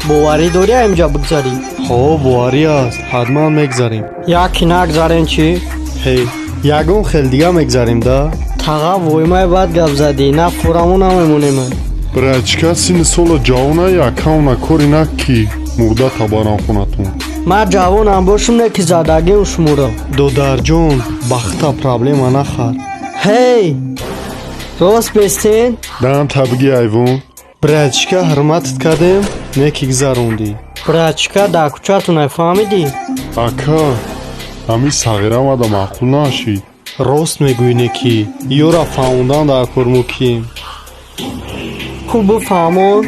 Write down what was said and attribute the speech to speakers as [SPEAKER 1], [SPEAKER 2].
[SPEAKER 1] Боварӣ дорӣ, аимҷа бигзарӣ?
[SPEAKER 2] Ҳо, боварӣ аст, ҳатман мегзарем.
[SPEAKER 1] Яки нагзарем чӣ?
[SPEAKER 2] Ҳе, ягон хел дига мегзарем да.
[SPEAKER 1] Таға, воймай, бад гап задӣ, на фураму намемонем.
[SPEAKER 3] Братишка, синни сола ҷавона, якауна кори на, ки мурда табарам хонатон.
[SPEAKER 1] Ман ҷавонам бошум, не ки задагиам шуморо.
[SPEAKER 2] Додарҷон, бахта проблема нахар.
[SPEAKER 1] Ҳей, рост бестен.
[SPEAKER 3] Дан табиги айвон.
[SPEAKER 2] Братишка, ҳурматат кардем, не ки гузарондӣ.
[SPEAKER 1] Братишка дар кӯчатунай, фаҳмидӣ?
[SPEAKER 3] Ака, ҳамин сағира мада маъқул нашид.
[SPEAKER 2] Рост мегӯӣ, не ки ёра фаҳмондан дар кор муким.
[SPEAKER 1] Хуб, бифаҳмон.